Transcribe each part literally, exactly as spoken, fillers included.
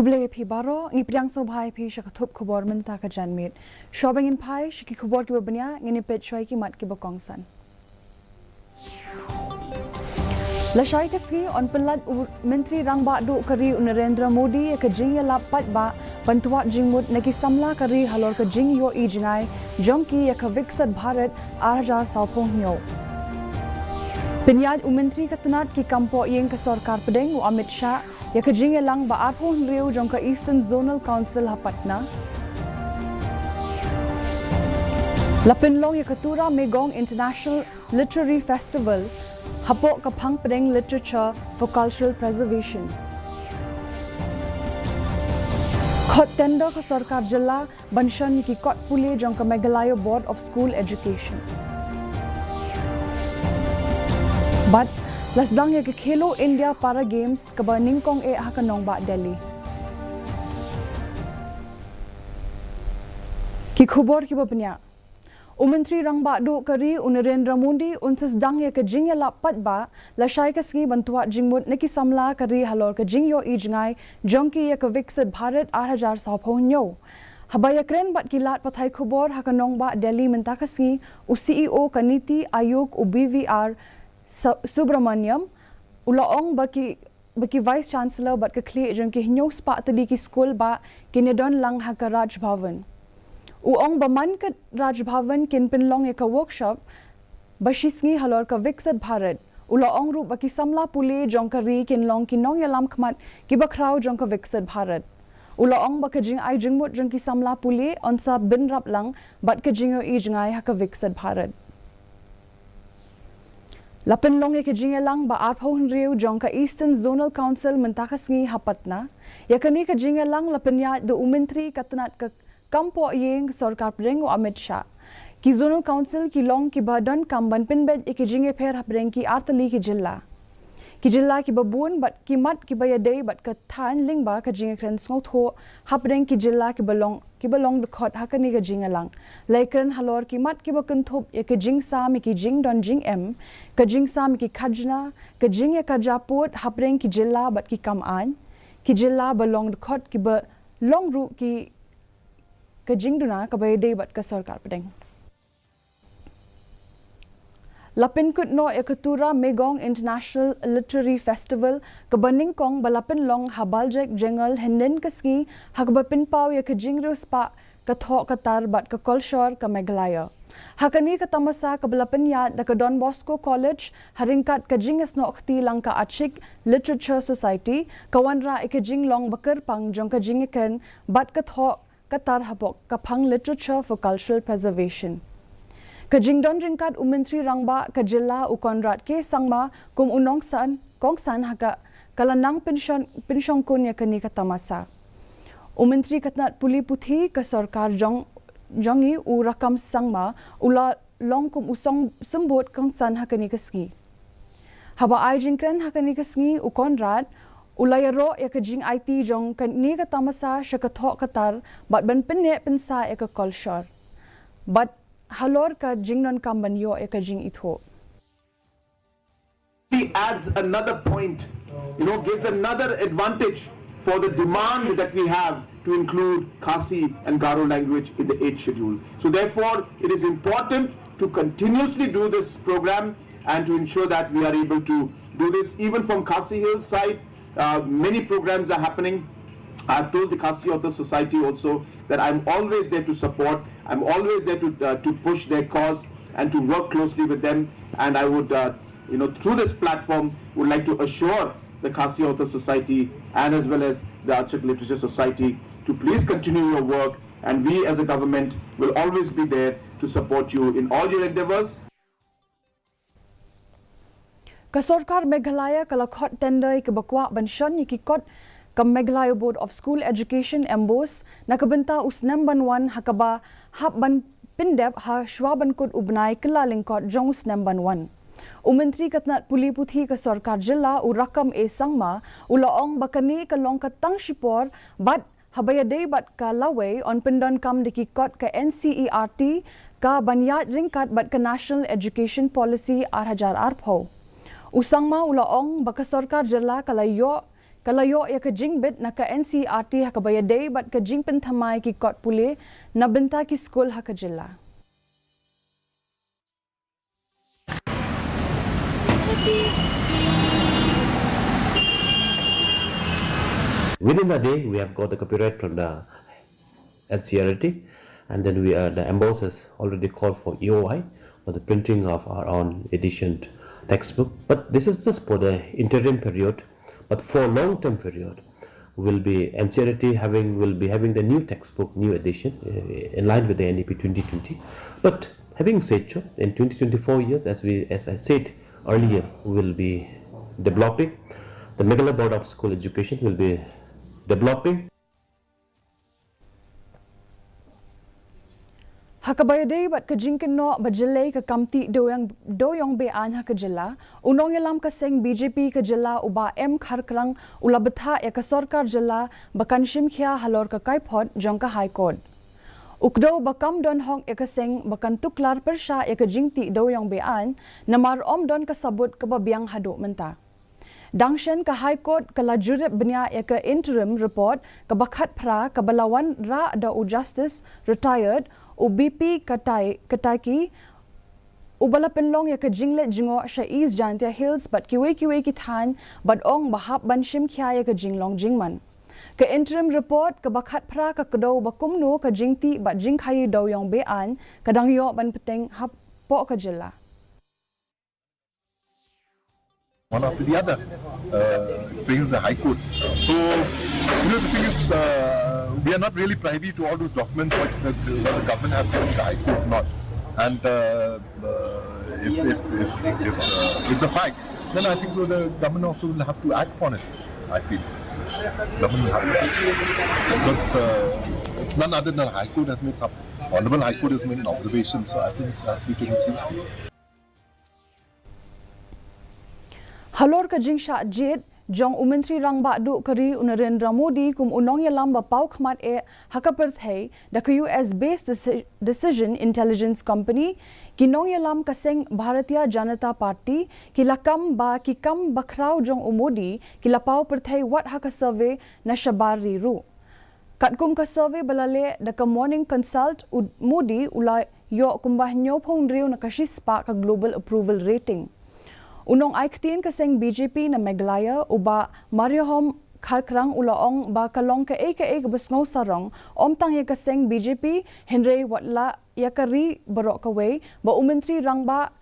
Khublei phi baroh, ngi pdiang sngewbha ïa phi sha ka thup khubor mynta ka janmiet. Shuwa ba ngin phai sha ki khubor kiba bniah, ngin ïa peit shuwa ïa ki mat kiba kongsan. Lashai ka sngi yn pynlait u Myntri Rangbah Duh ka ri u Narendra Modi ïa ka jingïalap paidbah ban twad jingmut na ki samla ka ri halor ka jingïohi jngai jong ki ïa ka Viksit Bharat ar hajar sawphew hynñiew. Pynïaid u Myntri ka tnat ki kam pohïing ka Sorkar Pdeng u Amit Shah ïa ka jingïalang ba arphew hynriew jong ka Eastern Zonal Council ha Patna. La pynlong ïa ka Tura Megong International Literary Festival hapoh ka Phang Pdeng Literature for Cultural Preservation. Khot tender ka Sorkar Jylla ban shon ïa ki kot pule jong ka Meghalaya Board of School Education. Bad la sdang ïa ka Khelo India Para Games kaba nyngkong eh ha ka nongbah Delhi. Ki khubor kiba bniah. U Myntri Rangbah Duh ka ri u Narendra Modi un sa sdang ïa ka jingïalap paidbah lashai ka sngi ban twad jingmut na ki samla ka ri halor ka jingïohi jngai jong ki ïa ka Viksit Bharat ar hajar sawphew hynñiew. Haba ïakren bad ki lad pathai khubor ha ka nongbah Delhi mynta ka sngi, u C E O ka NITI Aayog u B V R Sa-, Subramanian u la ong ba ki, ba ki Vice Chancellor bad ka khlieh jong ki hynñiew spah tylli ki skul bah kin ïadon lang ha ka Raj Bhavan. U ong ba man ka Raj Bhavan kin pynlong ïa ka workshop ba shi sngi halor ka Viksit Bharat. U la ong ruh ba ki samla pule jong ka ri kin long ki nongïalam khmat kiba khraw jong ka Viksit Bharat. U la ong ba ka jingai jingmut jong ki samla pule yn sa bynrap lang bad ka jingïohi jngai ha ka Viksit Bharat. La pynlong ïa ka jingïalang ba arphew hynriew jong ka Eastern Zonal Council mynta ka sngi ha Patna. Ïa kane ka jingïalang la pynïaid da u Myntri ka tnat ka kam pohïing Sorkar Pdeng u Amit Shah. Ki Zonal Council ki long kiba donkam ban pynbeit ïa ka jingïapher hapdeng ki ar tylli ki jylla. Ki jylla kiba bun bad ki mat kiba ïadei bad ka thaiñ lyngba ka jingïakren sngewthuh hapdeng ki jylla kiba long, kiba long dkhot ha kane ka jingïalang. La ïakren halor ki mat kiba kynthup ïa ka jingsam ïa ki jingdon jingem, ka jingsam ïa ki khajna, ka jingïakajia pud hapdeng ki jylla bad ki kam aiñ, ki jylla ba long dkhot kiba long ruh ki ka jingduna kaba ïadei bad ka Sorkar Pdeng. La pynkut noh ïa ka Tura Megong International Literary Festival kaba nyngkong ba la pynlong ha Baljek Jengol hynnin ka sngi ha kaba pynpaw ïa ka jingriewspah ka thoh ka tar bad ka kolshor ka Meghalaya. Ha kane ka tamasa kaba la pynïaid da ka Don Bosco College ha ryngkat ka jingïasnoh kti lang ka Achik Literature Society ka wanrah ïa ka jinglong ba kyrpang jong ka jingïakren bad ka thoh ka tar hapoh ka phang Literature for Cultural Preservation. Ka jingdon ryngkat u Myntri Rangbah ka jylla u Conrad K Sangma kum u nongsan, kongsan ha ka, ka la nang pynshon, pynshongkun ïa kane ka tamasa. U Myntri ka tnat pule puthi ka Sorkar jong, jong ngi u Rakkam Sangma u la long kum u song symbud kongsan ha kane ka sngi. Haba ai jingkren ha kane ka sngi u Conrad u la ïaroh ïa ka jingaiti jong kane ka tamasa sha ka thoh ka tar bad ban pynneh pynsah ïa ka kolshor bad halor ka jingdonkam ban ïoh ïa ka jingithuh. He adds another point, you know, gives another advantage for the demand that we have to include Khasi and Garo language in the eighth schedule. So therefore, it is important to continuously do this program and to ensure that we are able to do this even from Khasi Hills side. Uh, many programs are happening. I've told the Khasi Author Society also that I'm always there to support, I'm always there to, uh, to push their cause and to work closely with them. And I would, uh, you know, through this platform, would like to assure the Khasi Author Society and as well as the Achik Literature Society to please continue your work. And we as a government will always be there to support you in all your endeavors. Ka Sorkar Meghalaya ka la khot tender ïa kiba kwah ban shon ïa ki kot ka Meghalaya Board of School Education, MBOSE, na ka bynta u snem ban wan ha kaba hap ban pyndep ha shwa ban kut u bnai Kyllalyngkot jong u snem ban wan. U Myntri ka tnat pule puthi ka Sorkar Jylla u Rakkam A Sangma u la ong ba kane ka long ka tang shipor bad haba ïadei bad ka lawei yn pyndonkam da ki kot ka NCERT ka ban ïaid ryngkat bad ka National Education Policy ar hajar arphew. U Sangma u la ong ba ka Sorkar Jylla ka la ïoh ka la ïoh ïa ka jingbit na ka N C E R T ha kaba ïadei bad ka jingpynthymmai ki kot pule na bynta ki skul ha ka jylla. Within a day, we have got the copyright from the N C E R T, and then we are, the embassy has already called for E O I for the printing of our own edition textbook. But this is just for the interim period. But for a long-term period, will be N C E R T having, will be having the new textbook, new edition, uh, in line with the N E P twenty twenty. But having said so, in twenty twenty-four years, as we, as I said earlier, will be developing. The Meghalaya Board of School Education will be developing. Ha kaba ïadei bad ka jingkynnoh ba jyllei ka kam tih dewiong, dewiong be-aiñ ha ka jylla, u nongïalam ka seng B J P ka jylla u Bah M Kharkrang u la bthah ïa ka sorkar jylla ba kan shim khia halor ka kaiphod jong ka High Court. U kdew ba kam don hok ïa ka seng ba kan tuklar pyrshah ïa ka jingtih dewiong be-aiñ, namar ym don ka sabut kaba biang haduh mynta. Dang shen ka High Court ka la jurip bniah ïa ka interim report kaba khatphra kaba la wanrah da u Justice Retired u B P Katai, Kataki, uba la pynlong ïa ka jingleit jngoh sha East Jaintia Hills bad kiwei kiwei ki thaiñ bad ong ba hap ban shim khia ïa ka jinglong jingman. Ka interim report kaba khatphra ka kdew ba kumno ka jingtih bad jingkhaii dewiong be-aiñ ka dang ïoh ban bteng hapoh ka jylla. One after the other, uh, explaining to the High Court. So, you know, the thing is, uh, we are not really privy to all those documents which the, what the government has given to the High Court, not. And uh, uh, if, if, if, if uh, it's a fact, then I think so the government also will have to act upon it, I feel. Government will have to act. Because uh, it's none other than High Court has made some, Honorable High Court has made an observation, so I think it has to be taken seriously. Halor ka jingshah jied jong u Myntri Rangbah Duh ka ri u Narendra Modi kum u nongïalam ba paw khmat eh ha ka pyrthei da ka U S based Deci-, Decision Intelligence Company, ki nongïalam ka seng Bharatiya Janata Party ki la kam ba ki kam bakhraw jong u Modi ki la paw pyrthei wat ha ka survey na shabar ri ruh. Katkum ka survey ba la leh da ka Morning Consult, u Modi u la ïoh kumba hynñiewphew hynriew na ka shispah ka global approval rating. U nongai ktien ka seng B J P na Meghalaya u Bah Marihoem Kharkrang u la ong ba ka long kaei kaei kaba sngewsarong, ym tang ïa ka seng B J P hynrei wat la ïa ka ri baroh kawei, ba u Myntri Rangbah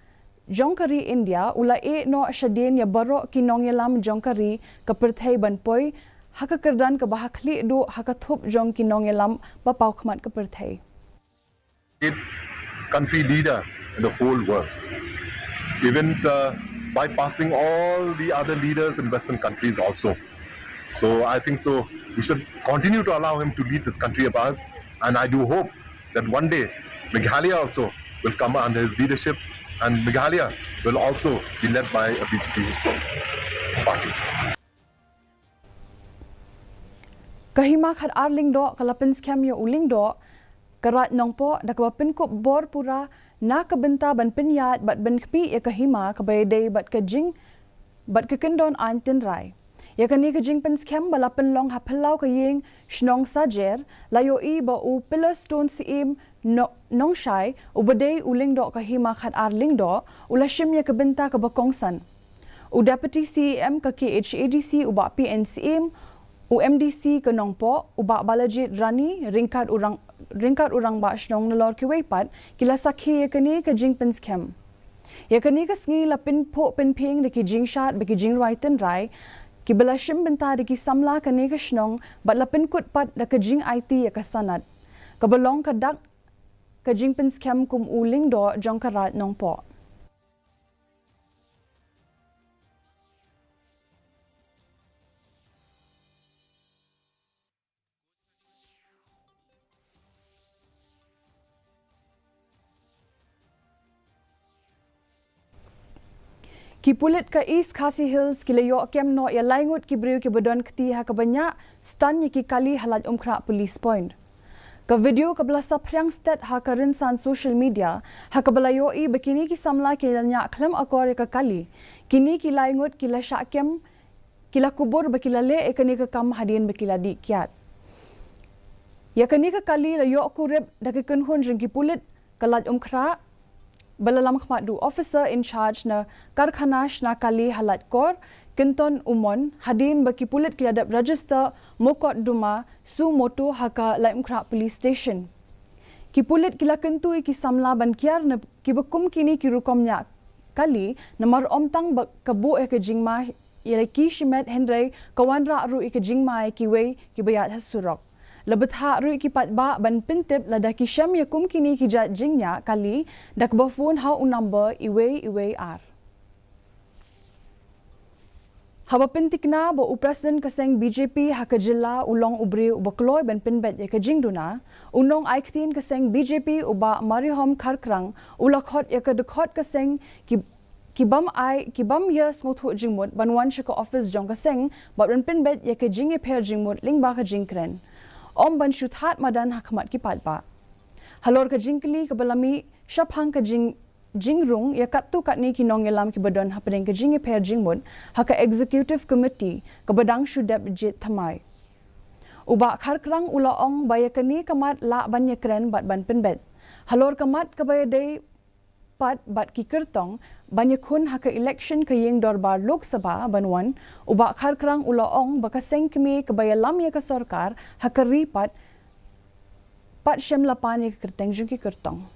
jong ka ri India u la ïeh noh shadien ïa baroh ki nongïalam jong ka ri ka pyrthei ban poi ha ka kyrdan kaba ha khlieh duh ha ka thup jong ki nongïalam ba paw khmat ka pyrthei. Country leader in the whole world, even uh, bypassing all the other leaders in Western countries also. So I think so we should continue to allow him to lead this country of ours, and I do hope that one day Meghalaya also will come under his leadership, and Meghalaya will also be led by a B J P party. Ka Hima Khatar Lyngdoh ka la pynskhem ïa u Lyngdoh ka Raid Nongpoh da kaba pynkup bor pura na ka bynta ban pynïaid bad ban khmih ïa ka hima kaba ïadei bad ka jing bad ka kyndon aiñ tynrai. Ïa kane ka jingpynskhem ba la pynlong ha phyllaw ka ïing shnong Sajer, la ïohi ba u Pillarstone Syiem No-, Nongshai, uba dei u Lyngdoh ka Hima Khatar Lyngdoh, u la shim ïa ka bynta kaba kongsan. U Deputy C E M ka K H A D C u Bah P N Syiem, u M D C ka Nongpoh u Bah Balajied Rani, ryngkat u rang-, ryngkat u Rangbah Shnong nalor kiwei pat, ki la sakhi ïa kane ka jingpynskhem. Ïa kane ka sngi la pynphuh pynphieng da ki jingshad bad ki jingrwai tynrai kiba la shim bynta da ki samla kane ka shnong bad la pynkut pat da ka jingaiti ïa ka sanad kaba long ka dak ka jingpynskhem kum u Lyngdoh jong ka Raid Nongpoh. Ki pulit ka East Khasi Hills ki la ïoh kem noh ïa lai ngut ki briew kiba don kti ha kaba ñiah stan ïa ki kali ha Laitumkhrah Police Point. Ka video kaba la saphriang stet ha ka rynsan social media, ha kaba la ïohi ba kine ki samla ki la ñiah khlem akor ïa ka kali. Kine ki lai ngut ki la shah kem ki la kubur ba ki la leh ïa kane ka kam hadien ba ki la dih kiad. Ïa kane ka kali la ïoh kurep da ki kynhun jong ki pulit ka Laitumkhrah, ba la lam khmat da u officer in charge na karkhana shna kali ha Laitkor, Kinton Umon, hadien ba ki pulit ki la dep register mokotduma suo motu ha ka Laitumkhrah Police Station. Ki pulit ki la kyntu ïa ki samla ban kiar na kiba kum kine ki rukom ñiah kali, namar ym tang ba ka buh ïa ka jingma ïa la ki shimet, hynrei ka wanrah ruh ïa ka jingma ïa kiwei kiba ïaid ha surok. La bthah ruh ïa ki paidbah ban pyntip lada ki shem ïa kum kine ki jait jingñiah kali da kaba phone ha u number uwei uwei ar. Haba pyntikna ba u president ka seng B J P ha ka jylla u long u briew uba kloi ban pynbeit ïa ka jingduna, u nongai ktien ka seng B J P u Bah Marihoem Kharkrang u la khot ïa ka dkhot ka seng ki, ki bym ai, ki bym ïa sngewthuh jingmut ban wan sha ka office jong ka seng bad ban pynbeit ïa ka jingïapher jingmut lyngba ka jingkren, ym ban shu thad madan ha khmat ki paidbah. Halor ka jingkylli kaba la mih shaphang ka jing jingrung ïa katto katne ki nongïalam kiba don hapdeng ka jingïapher jingmut ha ka executive committee kaba dang shu dep jied thymmai, u Bah Kharkrang u la ong ba ïa kane ka mat lah ban ïakren bad ban pynbeit. Halor ka mat kaba ïadei pat bad ki kyrtong ban ïakhun ha ka election ka ïing dorbar Lok Sabha ban wan, u Bah Kharkrang u la ong ba ka seng kmie kaba ïalam ïa ka sorkar ha ka ri pat, pat shym la pan ïa ka kyrteng jong ki kyrtong.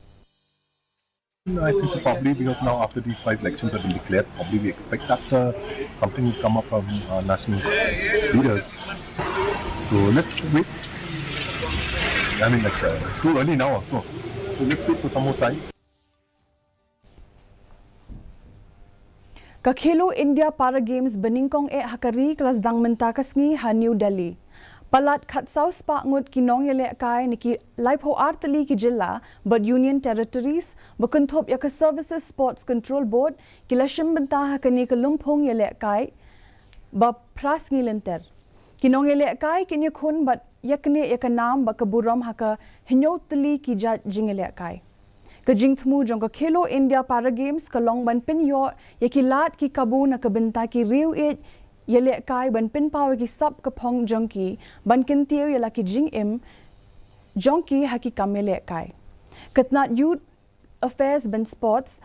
I think so, probably because now after these five elections have been declared, probably we expect that uh, something will come up from uh, national leaders. So let's wait. I mean, like, uh, it's too early now, so, so let's wait for some more time. Ka Khelo India Para Games ba nyngkong eh ha ka ri ka la sdang mynta ka sngi ha New Delhi. Palat khatsaw spah ngut ki nongïalehkai na ki laiphew ar tylli ki jylla bad Union Territories ba kynthup ïa ka Services Sports Control Board ki la shim bynta ha kane ka lympung ïalehkai ba phra sngi lynter. Ki nongïalehkai kin ïakhun bad ïaknieh ïa ka nam bad ka burom ha ka hynñiew tylli ki jait jingïalehkai. Ka jingthmu jong ka Khelo India Para Games ka long ban pynïoh ïa ki lad ki kabu na ka bynta ki riew ïeit ïalehkai ban pynpaw ïa ki sap ka phong jong ki ban kyntiew ïa la ki jingim jong ki ha ki kam ïalehkai. Ka tnat Youth Affairs bad Sports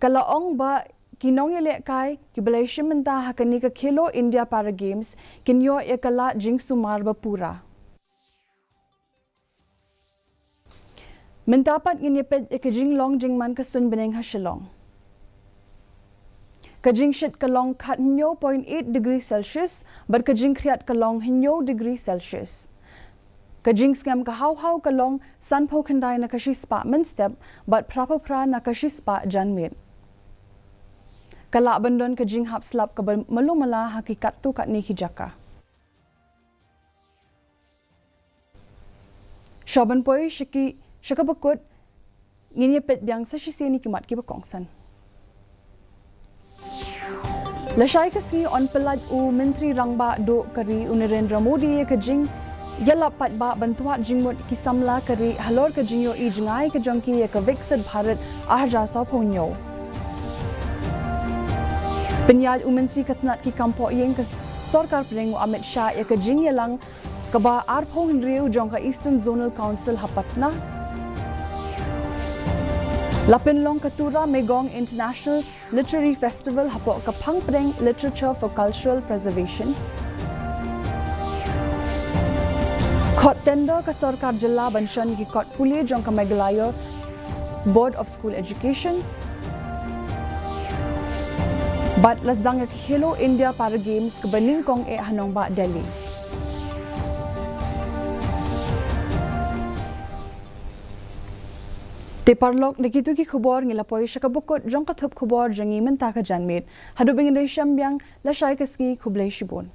ka la ong ba ki nongïalehkai kiba la shim bynta ha kane ka Khelo India Para Games kin ïoh ïa ka lad jingsumar ba pura. Mynta pat ngin ïa peit ïa ka jinglong jingman ka suiñ bneng ha Shillong. Ka jingshit ka long khathynñiew point eight degree Celsius bad ka jingkhriat ka long hynñiew degree Celsius. Ka jingsngem ka haw haw ka long sanphew khyndai na ka shispah mynstep bad phraphew phra na ka shispah janmiet. Ka lah ban don ka jinghap slap kaba malu mala ha ki katto katne ki jaka. Sha ban poi sha ki, sha kaba kut, ngin ïa peit biang sa shisien ïa ki mat kiba kongsan. Lashai ka sngi yn pyllait u Myntri Rangbah Duh ka ri u Narendra Modi ïa ka jingïalap paidbah ban twad jingmut ki samla ka ri halor ka jingïohi jngai ka jong ki ïa ka Viksit Bharat arhajar sawphew hynñiew. Pynïaid u Myntri ka tnat ki kam pohïing ka Sorkar Pdeng u Amit Shah ïa ka jingïalang kaba arphew hynriew jong ka Eastern Zonal Council ha Patna. La pynlong ka Tura Megong International Literary Festival hapoh ka Phang Pdeng Literature for Cultural Preservation. Khot tender ka Sorkar Jylla ban shon ïa ki kot pule jong ka Meghalaya Board of School Education. Bad la sdang ïa ka Khelo India Para Games kaba nyngkong eh ha nongbah Delhi. Te paralok, da kito ki khubor ngi la poi sha kaba kut jong ka thup khubor jong ngi mynta ka janmiet. Haduh ba ngin ïashem biang, lashai ka sngi, khublei shibun.